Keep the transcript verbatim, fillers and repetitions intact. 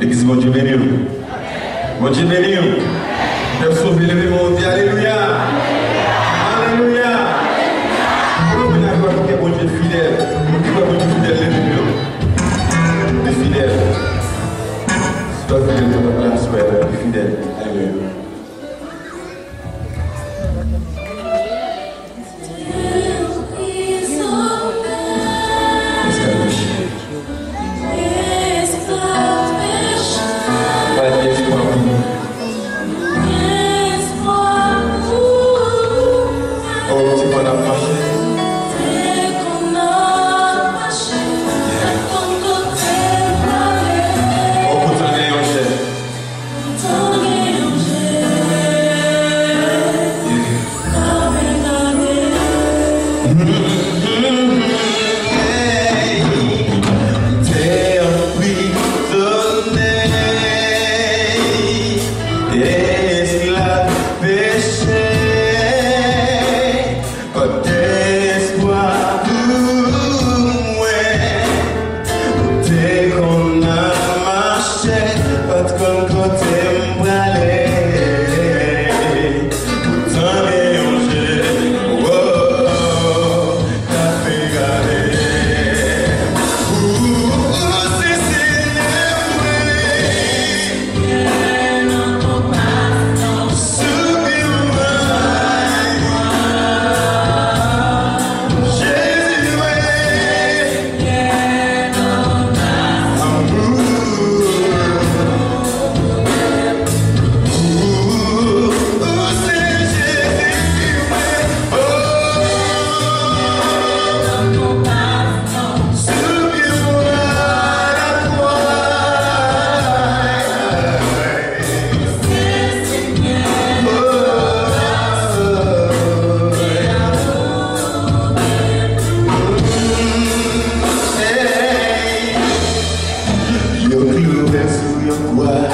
Legliz, Bondye beni w. Bondye beni w. Lè w sove, leve men w, di alelouya. Alelouya. Pou nou vin ak lwa, pou ke Bondye fidèl. Pou ki lwa Bondye fidèl, leve men w. Li fidèl. Si w fidèl, nou pa plas, frè, li fidèl. Alelouya. Pa gen espwa pou mwen. Oh, ti mwen ap mache. Oh, poutan gen yon jèn. Esklav peche. Pa t espwa pou mwen. M te konn ap mache, pa t konn kote m prale. Poutan gen yon je, oh, oh, oh, k ap regade m. Ou, ou, ou se Senyè mwen. Yo klouwe l sou yon kwa.